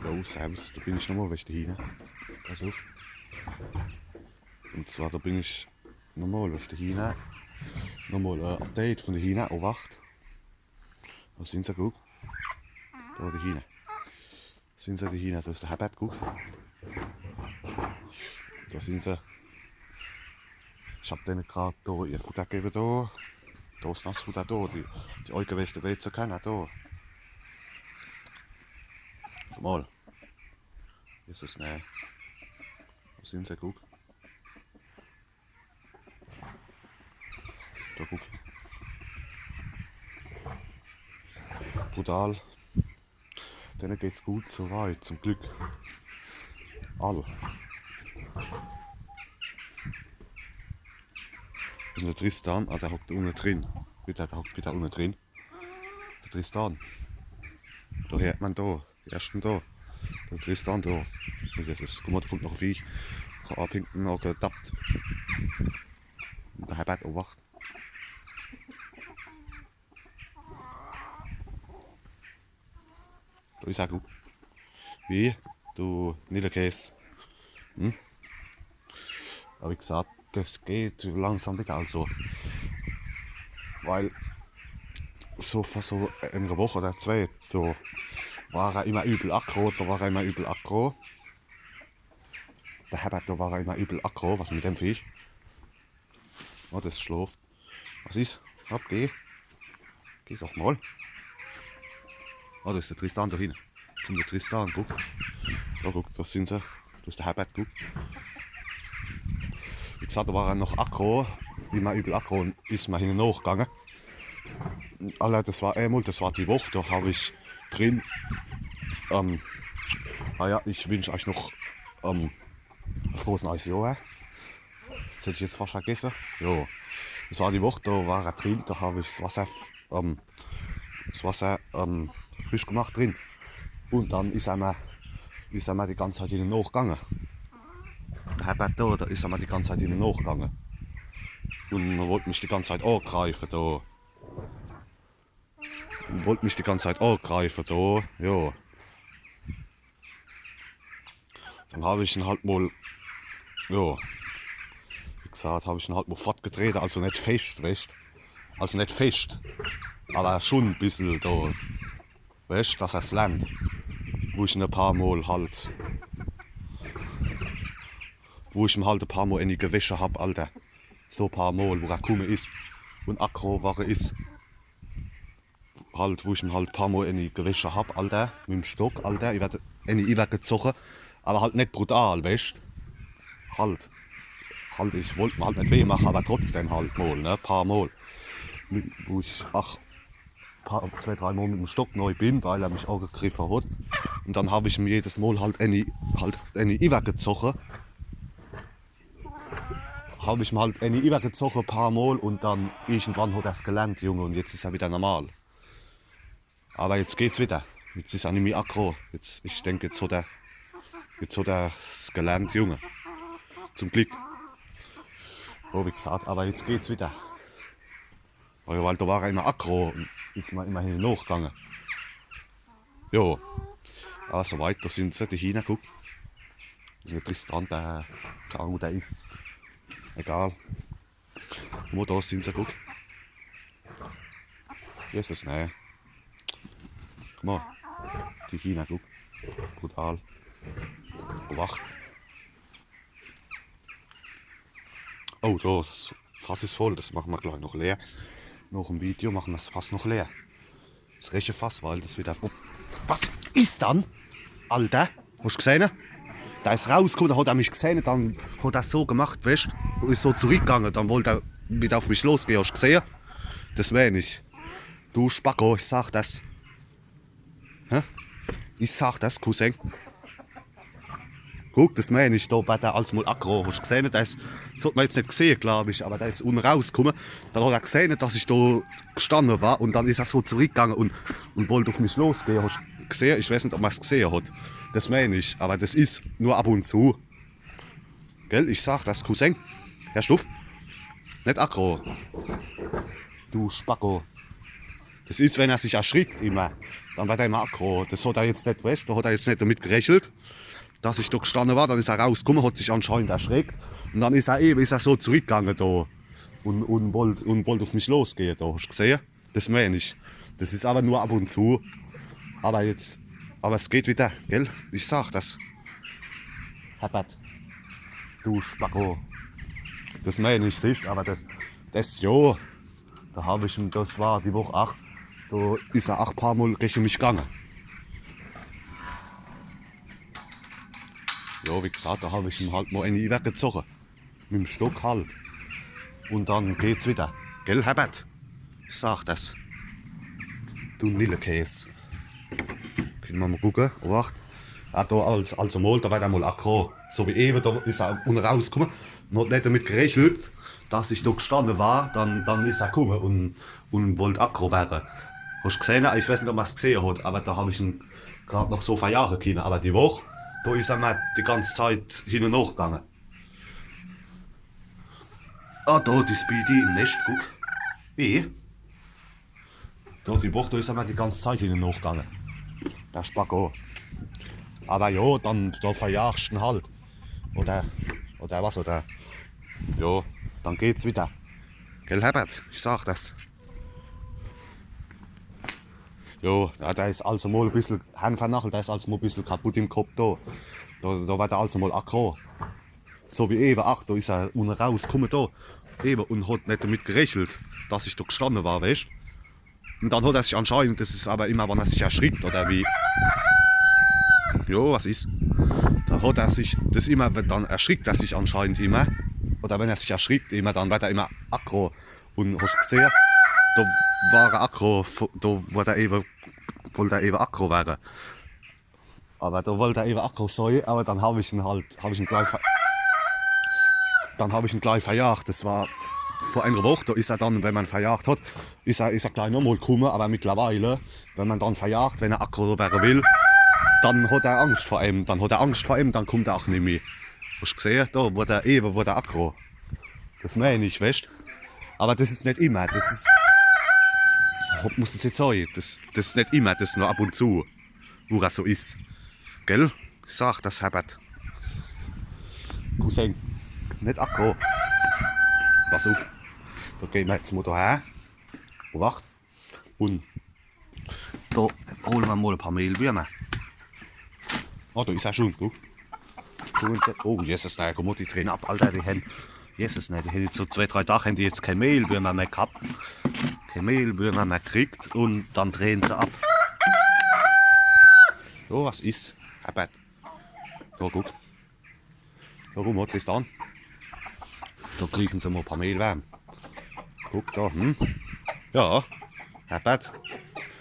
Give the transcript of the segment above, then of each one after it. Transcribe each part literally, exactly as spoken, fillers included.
Jo, servus, do bin ich nochmol wege de Hiehner. Pass uff. Un zwar, do bin ich nochmol wege de Hiehner. Nochmol, äh, Update vun de Hiehner, Obacht. Wo sin se? Guck. Do die Hiehner. Sin se, die Hiehner? Do is de Herbert, guck. Do sin se. Ich hab denne grad do ihr Futter gewwe do. Do is das Futter do, die, die eigewäschte Weizekörner do. Guck mol. Jesus, ne. Wo sin se? Guck. Do, guck. Brutal. Denne geht's gut so weit, zum Glück. All. Un de Tristan, ah, der hockt unne drin. Widder, der hockt widder unne drin. De Tristan. Do heert mer do. Die erschte do. De Tristan do. Un jetzt is, guck mol, do kummt noch e Viech. Abhinken, noch gedappt. Un de Herbert, Obacht. Do is er, guck. Wie? Du Nillekäs. Hm? Awwer wie gesaat, des geht langsam widder, also. Weil so vor so enere Woch oder zwee, do war er immer übel aggro, do war er immer übel aggro. De Herbert, do war er immer übel aggro, was mit dem Viech? Oh, des schlooft. Was is? Hopp, geh. Geh doch mol. Oh, do is de Tristan do hinne. Kummt de Tristan, guck. Do, guck, do sin se. Do is de Herbert, guck. Wie gesaat, do war er noch aggro. Immer übel aggro un is mer hinne nochgange. Alla, des war emol, des war die Woch, do hab ich drin, ähm, ah jo, ich wünsch eich noch, ähm, e frohes neies Johr. Des hätt ich jetzt fascht vergesse. Jo. Des war die Woch, do war er drin, do hab ich des Wasser, ähm, des Wasser, ähm, frisch gemacht drin. Un dann is er mer, is er mer die ganz Zeit hinne nochgange. De Herbert do, do is er mer die ganz Zeit hinne nochgange. Un wollt mich die ganz Zeit agreife, do. Un wollt mich die ganz Zeit agreife, do. Jo. Dann hab ich en halt mol, jo, wie gesaat, hab ich en halt mol fortgetrete, also net fescht, wescht? Also net fescht, awwer schun e bissel do, wescht, dass er's lernt. Wo ich en e paar Mol halt, wo ich em halt e paar Mol enni gewesche hab, Alter. So e paar Mol, wo er kumme is un aggro worre is. Halt, wo ich em halt e paar Mol enni gewesche hab, Alter, mit em Stock, Alter, iwwer, enni iwwergezoche, awwer halt net brutal, wescht? Halt, halt, ich wollt em halt net weh mache, awwer trotzdem halt mol, ne, e paar Mol. Mit, wo ich, ach, paar, zwee, drei Mol mit em Stock nei bin, weil er mich agegriffe hot. Un dann hab ich em jedes Mol halt enni, halt enni iwwergezoche. Hab ich em halt enni iwwergezoche e paar Mol un dann irgendwann hot er's gelernt, Junge, un jetzt is er widder normal. Awwer jetzt geht's widder. Jetzt is er nimmi aggro. Jetzt, ich denk, jetzt hot er, jetzt hot er's gelernt, Junge. Zum Glück. Oh, wie gesaat, awwer jetzt geht's widder. Weil, weil do war er immer aggro un is mer immer hinne nochgange. Jo. Awwer so weit, do sin se, die Hiehner, guck. Des is de Tristan, der, kee Ahnung, wo der is. Egal. Guck mol, do sin se, guck. Jesus, ne. Guck mol. Die Hiehner, guck. Brutal. Obacht. Oh, do, des Fass is voll, des mache mer glei noch leer. Noch em Video mache mer's Fass noch leer. Des rechte Fass, weil des widder. Oh, was is dann? Alter, hosch gesehne? Der is rauskumme, do hot er mich gesehne, dann hot er so gemacht, wescht? Un is so zurickgange, dann wollt er widder uff mich losgehe, hosch gesehe? Des meen ich. Du Spacko, ich sag des. Hä? Ich sag des, Cousin. Guck, des meen ich, do war der als mol aggro. Hosch gesehne, der is, des hot mer jetzt net gesehe, glaab ich, awwer der is unne rauskumme. Dann hot er gesehne, dass ich do gestanne war un dann is er so zurickgange un, un wollt uff mich losgehe. Hosch gesehe? Ich weeß net, ob mer's gesehe hot. Des meen ich, awwer des is nur ab un zu. Gell, ich sag des, Cousin. Hersch uff. Net aggro. Du Spacko. Des is, wenn er sich erschrickt immer. dann werd er immer aggro. Des hot er jetzt net, weescht, do hot er jetzt net damit gerechelt, dass ich do gestanne war. Dann is er rauskumme, hot sich anscheinend erschreckt. Un dann is er ewe, is er so zurückgange do. Un, un wollt, un wollt uf mich losgehe do. Hoscht gesehe? Des meen ich. Des is awwer nur ab un zu. Awwer jetzt, awwer es geht widder, gell? Ich sag des. Herbert. Du Spacko. Des meen ich, siehscht, awwer des, des, jo. Do hab ich em, des war die Woch ach, do is er ach paar Mol gege mich gange. Jo, wie gesacht, do hab ich em halt mol ääni iwwergezoge. Mit em Stock halt. Un dann geht's widder. Gell, Herbert? Ich sag des. Du Nillekäs. Kenne mer mol gucke. Obacht. Ah, do als, als mol, do werd er mol aggro. So wie ewe, do is er unne rauskumme. Un hot net damit gerechelt, dass ich do gestanne war. Dann, dann is er kumme un, un wollt aggro werre. Hoscht gesehn? Ich weeß net, ob mer's gesehe hot, awwer do hab ich en grad noch so verjage kenne. Awwer die Woch, do is er mer die ganz Zeit hinne nochgange. Ah, do, die Speedy im Nescht, guck. Wie? Do, die Woch, do is er mer die ganz Zeit hinne nochgange. De Spacko. Awwer jo, dann, do verjagscht en halt. Oder, oder was, oder? Jo, dann geht's widder. Gell, Herbert? Ich sag des. Jo, jo, der is als mol e bissel hernvernachelt, der is als mol e bissel kaputt im Kopp do. Do, do werd er als mol aggro. So wie ewe, ach, do is er unne rauskumme do. Ewe, un hot net damit gerechelt, dass ich do gestanne war, weescht? Un dann hot er sich anscheinend, des is awwer immer, wann er sich erschrickt, oder wie? Jo, was is? Dann hot er sich, des immer, wenn, dann erschrickt er sich anscheinend immer. Oder wenn er sich erschrickt, immer, dann werd er immer aggro. Un hoscht gesehe, do war er aggro, do wollt er ewe, wollt er ewe aggro werre. Awwer do wollt er ewe aggro sei, awwer dann hab ich en halt, hab ich en gleich ver-, dann hab ich en gleich verjagt. Des war vor ääner Woch, do is er dann, wenn mer en verjagt hot, is er, is er gleich nochmol kumme, awwer mittlerweile, wenn mer en dann verjagt, wenn er aggro werre will, dann hot er Angscht vor em, dann hot er Angscht vor em, dann kummt er ach nimmi. Hoscht gesehe? Do, wollt er ewe, wollt er aggro. Des meen ich, weescht? Awwer des is net immer, des is, hot, muss des jetzt sei, des, des is net immer, des is nur ab un zu, wo des so is. Gell? Ich sag des, Herbert. Cousin, net aggro. Pass uf. Do gehn mer jetzt mol do her. Obacht. Un do hole mer mol e paar Mehlwürmer. Oh, do is er schun, guck. Guck mol, oh, Jesus, na, guck mol, die drehn ab, Alter, die hän, Jesus, na, die hän jetzt so zwee, drei Daach, hän die jetzt kee Mehlwürmer meh gehabt. Kee Mehlwürmer meh kriegt un dann drehn se ab. So, was is? Herbert. So, guck. So, guck mol, bis dann. Do kriegen se mol e paar Mehlwürmer. Guck do, hm? Ja. Herbert.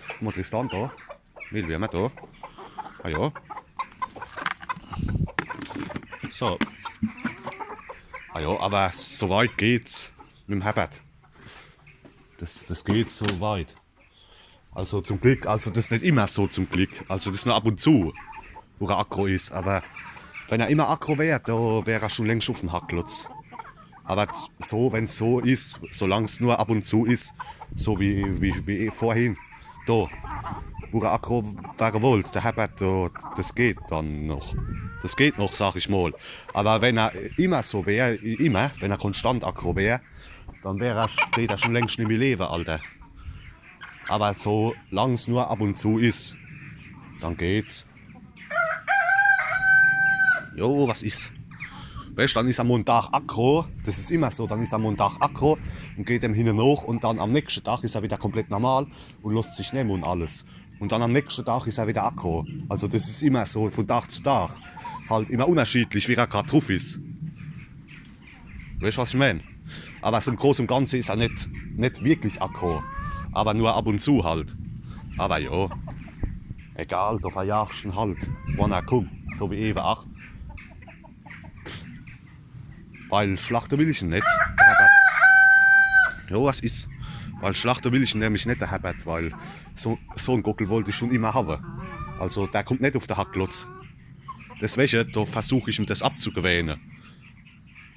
Guck mol, Tristan do. Mehlwürmer do. Ah ja. So. Ah ja, awwer so weit geht's mit em Herbert. Des, des geht so weit. Also zum Glick, also des is net immer so zum Glick. Also des is nur ab un zu, wo er aggro is. Awwer wenn er immer aggro wär, do wär er schun längscht uf em Hackklotz. Awwer so, wenn's so is, solang's nur ab un zu is, so wie, wie, wie vorhin, do, wo er aggro werre wollt, de Herbert, do, des geht dann noch. Des geht noch, sag ich mol. Awwer wenn er immer so wär, immer, wenn er konstant aggro wär, dann wär er, deet er schun längscht nimmi lewe, Alter. Awwer solang's nur ab un zu is, dann geht's. Jo, was is? Weescht, dann is er mol en Daach aggro. Des is immer so, dann is er mol en Daach aggro un geht em hinne nooch un dann am nächschte Daach is er widder komplett normal un losst sich nemme un alles. Un dann am nächschte Daach is er widder aggro. Also des is immer so vun Daach zu Daach. Halt immer unnerschiedlich, wie er grad druf is. Weescht, was ich meen? Awwer so im Große un Ganze is er net, net wirklich aggro. Awwer nur ab un zu halt. Awwer jo. Egal, do verjagscht en halt, wann er kummt. So wie ewe ach. Weil schlachte will ich en net, de Herbert. Jo, was is? Weil schlachte will ich en nämlich net, de Herbert, weil so, so en Gockel wollt ich schun immer hawwe. Also, der kummt net uf de Hackklotz. Deswege, do versuch ich em des abzugewähne.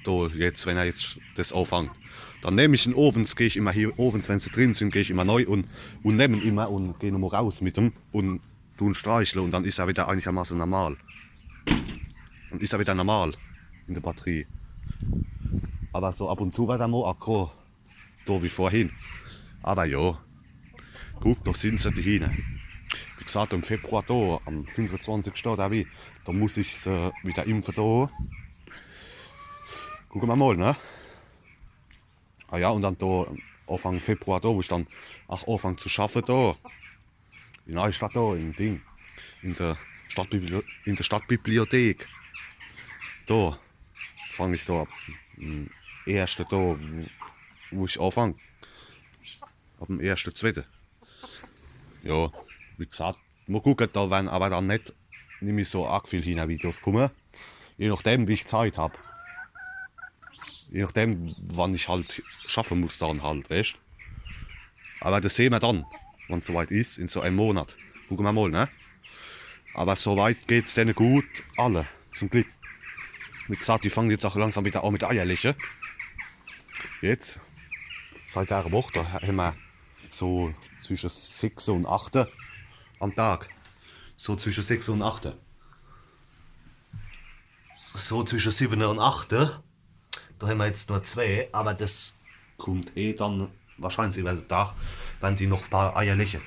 Do, jetzt, wenn er jetzt des aafangt. Dann nemm ich en owends, geh ich immer hier, owends, wenn se drin sin, geh ich immer nei un, un nemm en immer un geh nochmol raus mit em un du en streichle un dann is er wieder einigermaße normal. Dann is er wieder normal in de Batterie. Aber so ab un zu werd er mol aggro. Do wie vorhin. Aber jo. Guck, do sin se, die Hiehner. Wie gesagt, im Februar do, am fünfundzwanzigsten oder wie, do muss ich se wieder impfe do. Gucke mer mol, ne? Ah ja, un dann do Anfang Februar do, wo ich dann ach anfang zu schaffe do. In Neustadt do, im Ding. In der Stadtbibli-, in der Stadtbibliothek. Do fang ich do ab. Am erschte do, wo, wo ich anfang. Ab em erschte zweite. Jo, wie gesagt, mol gucke, do wern aber dann net, nimmi so arg viel Hiehner-Videos kumme. Je nachdem, wie ich Zeit hab. Je nachdem, wann ich halt schaffe muss dann halt, weescht? Aber das sehn mer dann, wann's soweit is, in so em Monat. Gucke mer mol, ne? Aber soweit geht's denne gut, alle, zum Glück. Wie gesagt, die fangen jetzt ach langsam wieder an mit Eierleche. Jetzt, seit der Woch, do hämmer so zwische sechse un achte am Tag. So zwische sechse un achte. So zwische siwwe un achte. Do hämmer jetzt nur zwee, aber das kummt eh dann wahrscheinlich iwwer de Tag, wenn die noch paar Eier leche.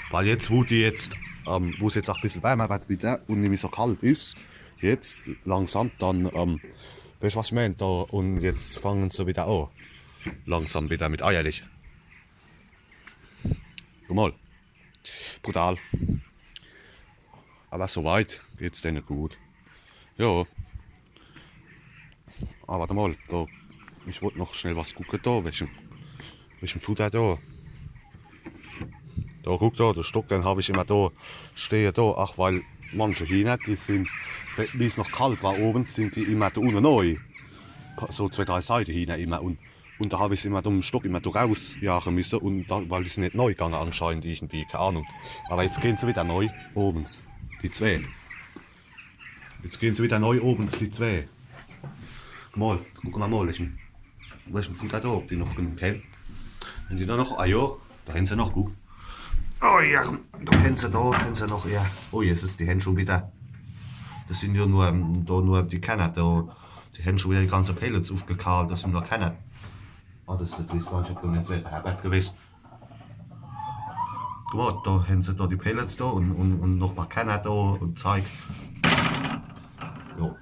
Weil jetzt, wo die jetzt, ähm, wo's jetzt ach bissel wärmer werd wieder un nimmi so kalt is, jetzt langsam dann, ähm, weescht, was ich meen? Do, un jetzt fangen se wieder an. Langsam wieder mit Eierleche. Guck mol. Brutal. Aber soweit geht's denne gut. Jo. Aber wart mol, do, ich wollt noch schnell was gucke do, welchem, welchem Futter do. Do, guck do, de Stock, den hab ich immer do stehe do. Ach, weil manche Hiehner, die sin, wie's noch kalt war owends, sin die immer do unne nei. So zwee, drei Seidehiehner immer un Un do hab ich se immer mit dem Stock immer do rausjage misse un do, weil die sin net nei gange anscheinend irgendwie, kee Ahnung. Aber jetzt gehn se wieder nei owends, die zwee. Jetzt gehn se wieder nei owends, die zwee. Mol, gucke mer mol, welchem, welchem Futter do, ob die noch genug hen. Wenn die do noch, ah jo, do hen se noch, guck. Oh ja, do hen se, do hen se noch, ja. Oh Jesus, die hen schun wieder. Das sin jo nur, do nur die Kerner, do, die hen schun wieder die ganze Pellets ufgekahlt, das sin nur Kerner. Ah, das is natürlich gar net bei mir in de Herberg gewes. Guck mol, do hen se do die Pellets do un, un, un noch paar Kerner do un Zeig. Jo.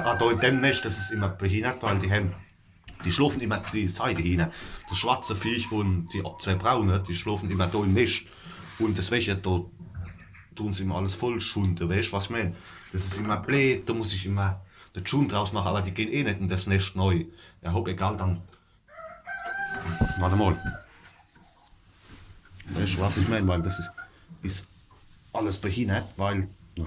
Ah, do in dem Nescht, das is immer behindert, weil die hen, die schlofen immer, die Seidehiehner, das schwarze Viech un die zwee braune, die schlofen immer do im Nescht. Un deswege, do tun se immer alles vollschunde, weescht, was ich meen? Das is immer bleed, do muss ich immer de Schund draus mache, aber die gehn eh net in das Nescht nei. Ja, hopp, egal, dann Wart mol. Weescht, was ich meen? Weil das is, is alles behindert, weil, ja,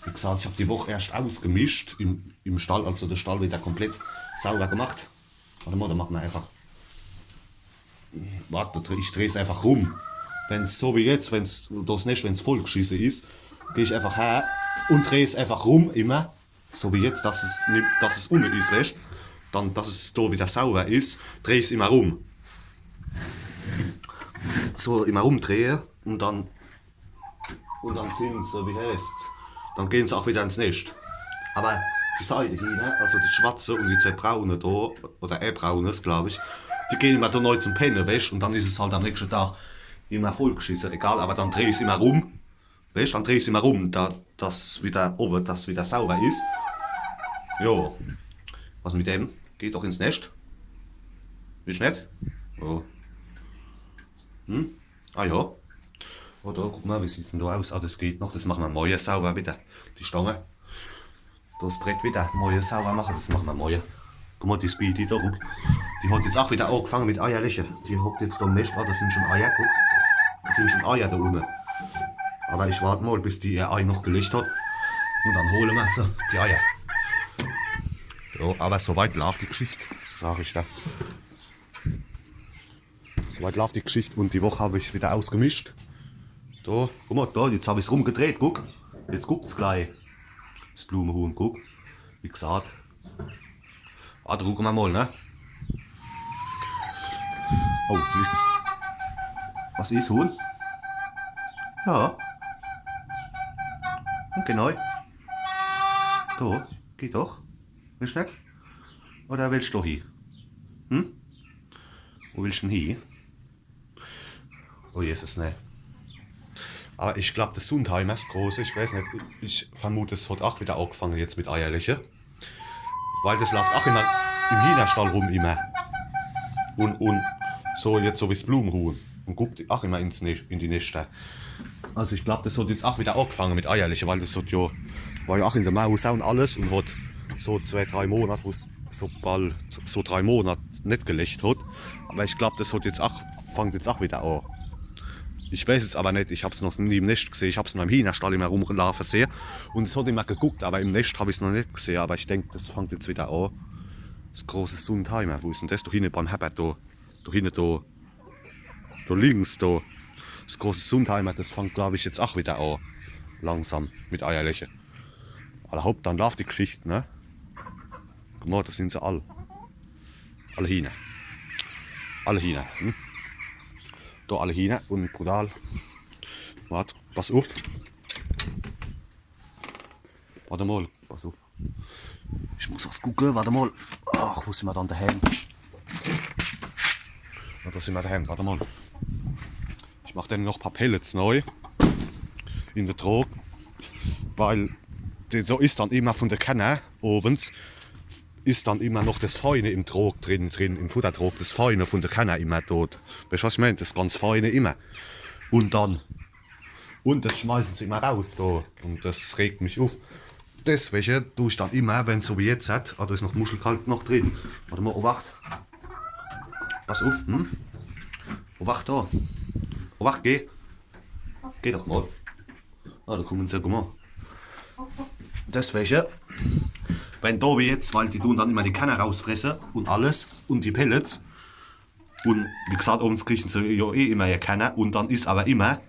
wie gesagt, ich hab die Woch erscht ausgemischt im, im Stall, also de Stall wieder komplett sauber gemacht. Wart mol, do mache mer einfach. Wart, ich dreh's einfach rum. Wenn's so wie jetzt, wenn's das Nescht, wenn's vollgeschisse is, geh ich einfach her un dreh's einfach rum immer. So wie jetzt, dass es, ni- dass es unne is, weescht? Dann, dass es do wieder sauber is, dreh ich's immer rum. So immer rumdrehe un dann, un dann sin se, wie heißt's? Dann gehn se ach wieder ins Nescht. Aber die Seidehiehner, also das schwarze un die zwee braune do, oder e braunes, glaub ich, die gehn immer do nei zum Penne, weescht? Un dann is es halt am nächschte Tag immer vollgeschisse, egal, aber dann dreh ich's immer rum. Weescht, dann dreh ich's immer rum, do, dass wieder owwe, dass wieder sauber is. Jo. Was mit dem? Geht doch ins Nescht. Is net? Jo. Hm? Ah jo. Oder guck mol, wie sieht's denn do aus? Ah, das geht noch. Das mache mer moie sauber wieder. Die Stange. Das Brett wieder moie sauber mache, das mache mer moie. Guck mol, die Speedy do, guck. Die hat jetzt ach wieder agefange mit Eierleche. Die hockt jetzt do im Nescht, ah, das sin schun Eier, guck. Das sin schun Eier do unne. Aber ich wart mol, bis die ihr Ei noch gelecht hat. Un dann hole mer se, die Eier. Jo, aber soweit laaft die Gschicht, sag ich do. Soweit laaft die Gschicht un die Woch hab ich wieder ausgemischt. Do, guck mol, do, jetzt hab ich's rumgedreht, guck. Jetzt guckt's glei. Das Blumehuhn, guck. Wie gesagt. Ah, do gucke mer mol, ne? Oh, nicht das. Was is, Huhn? Ja. Und genau. Do, geh doch. Willst net? Oder willst du hie? Hm? Wo willst du denn hie? Oh Jesus, ne. Aber ich glaub, das Sundheimer, das große, ich weiß net, ich vermut, es hat ach wieder angefangen jetzt mit Eierleche. Weil das lauft ach immer im Hienerstall rum immer. Und, und so jetzt so wie's Blumenhuhn. Und guckt ach immer ins Nest, in die Nester. Also ich glaub, das hat jetzt ach wieder angefangen mit Eierleche, weil das hat ja, war ja ach in der Mauer und alles und hat so zwei, drei Monate, wo's so bald so drei Monate net gelecht hat. Aber ich glaub, das hat jetzt ach, fangt jetzt ach wieder an. Ich weiß es aber net, ich hab's noch nie im Nest gesehen, ich hab's nur im Hienerstall immer rumlaufen sehen. Und es hat immer geguckt, aber im Nest hab ich's noch net gesehen, aber ich denk, das fangt jetzt wieder an. Das große Sundheimer, wo is denn das? Da hinten beim Herbert, da, da hinten, da, da links, da. Das große Sundheimer, das fangt, glaub ich, jetzt ach wieder an. Langsam mit Eierleche. Alla hopp, dann lauft die Geschichte, ne? Guck mal, da sind sie all. Alle Hiener. Alle Hiener. Hm? Da alle Hiener und brutal. Wart, pass auf. Warte mal, pass auf. Ich muss was gucken, warte mal. Ach, wo sind wir dann daheim? Ja, da sind wir daheim, warte mal. Ich mach dann noch ein paar Pellets neu. In der Trog. Weil die, da is dann immer von der Kanne owens is dann immer noch das Feine im Trog drin, drin, im Futtertrog, das Feine von der Kanne immer dort. Weißt du, was ich mein? Das ganz Feine immer. Und dann, und das schmeißen sie immer raus da. Und das regt mich auf. Deswegen tu ich dann immer, wenn so wie jetzt hat, ah, da is noch Muschelkalk noch drin. Warte mal, Obacht. Pass auf, hm? Obacht da. Obacht, geh. Geh doch mal. Ah, da kommen sie, guck mal. Deswegen, wenn da wie jetzt, weil die tun dann immer die Kanne rausfressen und alles und die Pellets. Und wie gesagt, owens kriegen sie ja eh immer ihr Kanne und dann is aber immer,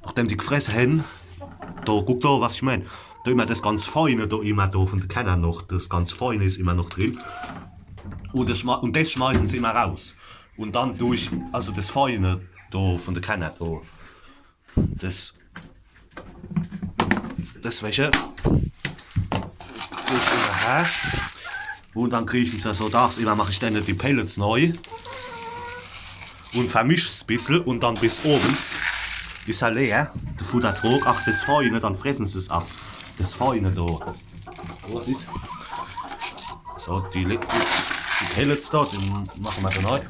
nachdem die gefressen haben, da, guck da, was ich mein, da immer das ganz Feine, da immer da von der Kanne noch, das ganz Feine is immer noch drin. Und das, schme- und das schmeißen sie immer raus. Und dann tu ich, also das Feine da von der Kanne da, das, das welche. Tue ich immer her. Und dann kriegen sie so tagsüber, mach ich dann die Pellets neu. Und vermisch's bissel und dann bis owens is er leer, der Futtertrog. Ach, das Feine, dann fressen sie's ab. Das Feine da. Was is? So, die, Le- die Pellets da, die machen wir da neu.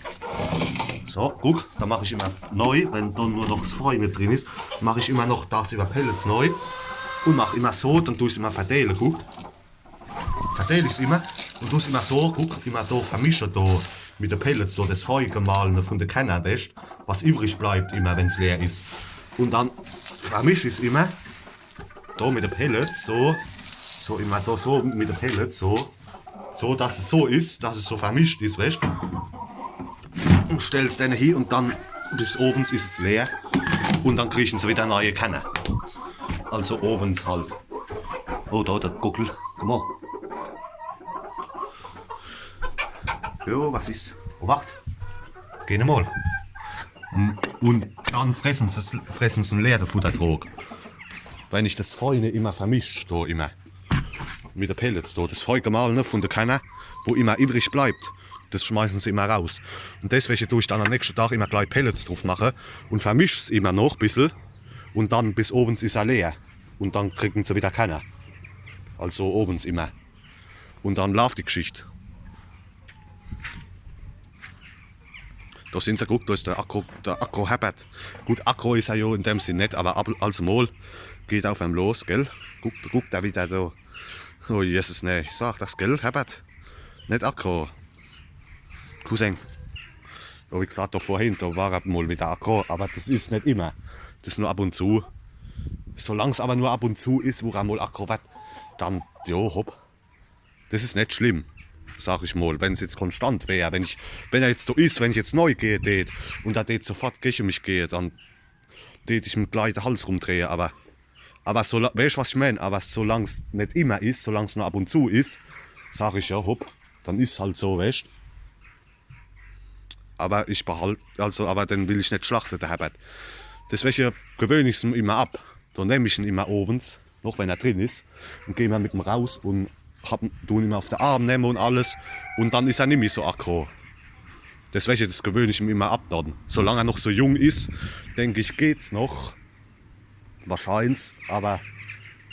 So, guck, da mach ich immer neu, wenn da nur noch das Feine drin is, mach ich immer noch tagsüber Pellets neu und mach immer so, dann tu ich's immer verteilen, guck. Verteil ich's immer und tu's immer so, guck, immer da vermische da mit de Pellets, so das Feingemahlene von de Kanne, weescht, was übrig bleibt immer, wenn's leer is. Und dann vermisch ich's immer da mit de Pellets, so, so immer da so mit de Pellets, so, so, dass es so is, dass es so vermischt is, weescht. Und stell's dann hie und dann bis owens is es leer. Und dann kriegen se wieder neie Kanne. Also owens halt. Oh, da, der Gockel. Guck mal. Jo, was is? Oh, wart. Geh mal. Und, und dann fressen se, fressen se leer, de Futtertrog. Wenn ich das Feine immer vermisch, da immer. Mit de Pellets da. Das Feingemahlene von de Kanne, wo immer übrig bleibt, das schmeißen se immer raus. Und deswegen tu ich dann am nächsten Tag immer gleich Pellets drauf mache und vermisch's immer noch bissel. Und dann bis owens is er leer. Und dann kriegen se wieder Kanne. Also owens immer. Und dann lauft die Geschicht. Da sind se, guck, da is der Aggro, der Aggro Herbert. Gut, aggro is er jo in dem Sinn net, aber ab, als mol geht auf em los, gell? Guck, guck, da wieder so. Oh Jesus, ne, ich sag das, gell, Herbert? Net aggro. Cousin. Ja, wie gesagt, da vorhin, da war er mol wieder aggro, aber das is net immer. Das is nur ab und zu. Solang's aber nur ab und zu is, wo er mol aggro wird, dann, jo, hopp. Das is net schlimm, sag ich mol, wenn's jetzt konstant wär. Wenn ich, wenn er jetzt do is, wenn ich jetzt nei gehe tät und er tät sofort gege mich gehe, dann tät ich em gleich de Hals rumdrehe, aber, aber so, weescht, was ich mein? Aber solang's net immer is, solang's nur ab und zu is, sag ich, ja, hopp, dann is halt so, weescht? Awwer ich behalt, also, awwer den will ich net schlachte, de Herbert. Deswege gewöhn ich's em immer ab. Do nemm ich en immer owends, noch wenn er drin is, un geh immer mit em raus un hab, du en immer uff de Arm nemme un alles. Un dann is er nimmi so aggro. Deswege, des gewöhn ich em immer ab dann. Solang er noch so jung is, denk ich, geht's noch. Wahrscheins, awwer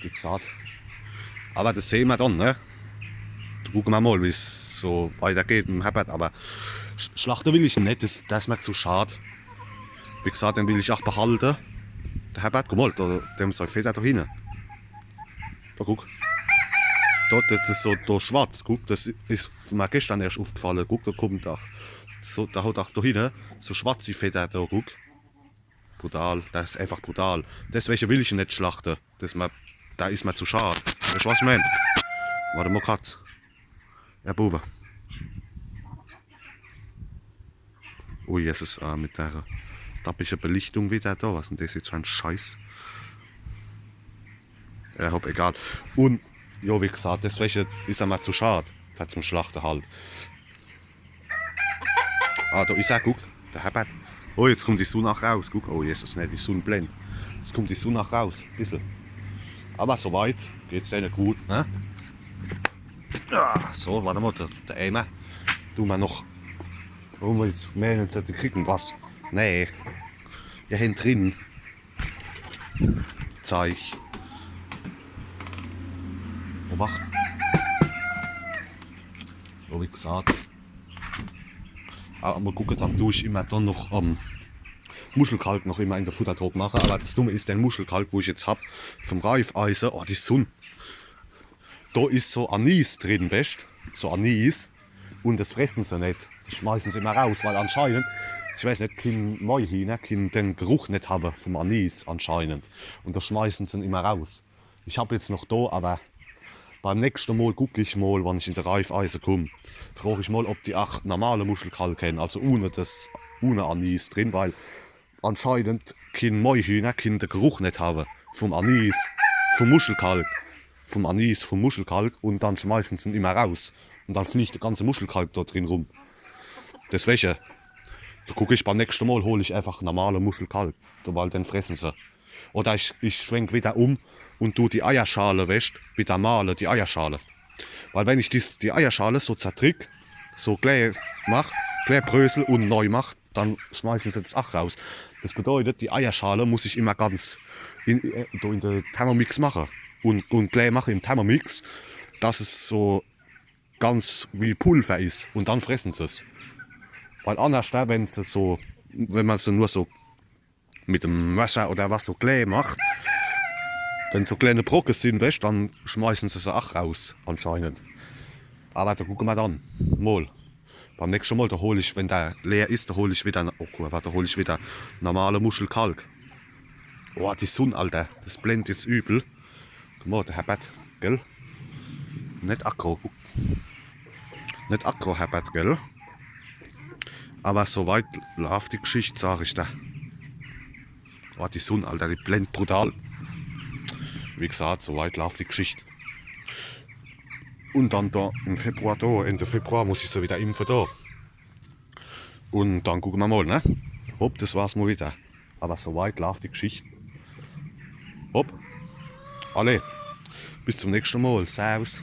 wie gesaat. Awwer des sehn mer dann, ne? Do gucke mer mol, wie's so weitergeht mit em Herbert, awwer sch-, schlachte will ich en net, des, des is mer zu schad. Wie gesaat, den will ich ach behalte. De Herbert, guck mol, do, dem sei Fedder do hinne. Do guck. Do, des is so, do schwarz, guck, des is mer geschtern erscht uffgefalle. Guck, do kummt ach. So, der hot ach do hinne so schwarzi Fedder do, guck. Brutal, des is einfach brutal. Deswege will ich en net schlachte. Des is mer, do is mer zu schad. Weescht, was ich meen? Wart mol, Katz. Ja, Buwe. Oh Jesus, ah, mit der dappische Belichtung widder do. Was is dann des jetzt fer en Scheiß? Ja, hopp, egal. Un, jo, wie gesaat, deswege is er mer zu schad. Fer zum Schlachte halt. Ah, do is er, guck, de Herbert. Oh, jetzt kummt die Sunn ach raus, guck. Oh Jesus, ne, die Sunn blendt. Jetzt kummt die Sunn ach raus, bissel. Awwer so weit geht's denne gut, ne? Ja, so, wart mol, de, de Eimer. Du mer noch. Warum jetzt meene se, die kriegen was? Nee. Ja, hinne drin. Zeig. Obacht. So wie gesaat. Awwer mol gucke, dann du ich immer dann noch, ähm, Muschelkalk noch immer in de Futtertrog mache. Awwer des Dumme is, den Muschelkalk, wo ich jetzt hab, vum Raiffeise, oh, die Sunn. Do is so Anis drin, weescht? So Anis. Un des fresse se net. Des schmeiße se immer raus, weil anscheinend, ich weeß net, kinn mei Hinner, kinn den Geruch net hawwe vum Anis anscheinend. Un des schmeiße se immer raus. Ich hab jetzt noch do, awwer beim nächschte Mol guck ich mol, wann ich in de Raiffeise kumm. Froch ich mol, ob die ach normale Muschelkalk hän, also ohne des, ohne Anis drin, weil anscheinend kinn mei Hinner, kinn de Geruch net hawwe vum Anis, vum Muschelkalk, vum Anis, vum Muschelkalk, un dann schmeiße se en immer raus. Un dann fliegt de ganze Muschelkalk do drin rum. Deswege, do guck ich beim nächschte Mol, hol ich einfach normale Muschelkalk, weil den fresse se. Oder ich, ich schwenk widder um un du die Eierschale, weescht, widder male, die Eierschale. Weil wenn ich dies, die Eierschale so zerdrick, so klä mach, klä brösel un nei mach, dann schmeiße se des ach raus. Des bedeutet, die Eierschale muss ich immer ganz in, äh, do in de Thermomix mache un, un klä mache im Thermomix, dass es so ganz wie Pulver is. Un dann fresse se's. Weil annerscht, wenn se so, wenn mer se nur so mit dem Messer oder was so klä macht, wenn so kleine Brocke sin, weescht, dann schmeiße se se ach raus, anscheinend. Awwer do gucke mer dann mol. Beim nächschte Mol, do hol ich, wenn der leer is, do hol ich widder, oh Kurwa, do hol ich widder normale Muschelkalk. Oh, die Sunn, Alter, des blendt jetzt übel. Guck mol, de Herbert, gell? Net aggro, guck. Net aggro, Herbert, gell? Awwer so weit laaft die Gschicht, sag ich der. Oh, die Sunn, Alter, die blendt brutal. Wie gesaat, so weit laaft die Gschicht. Un dann do im Februar do, Ende Februar muss ich se widder impfe do. Un dann gucke mer mol, ne? Hopp, des war's mol widder. Awwer so weit laaft die Gschicht. Hopp. Alla. Bis zum nächschte Mol. Servus.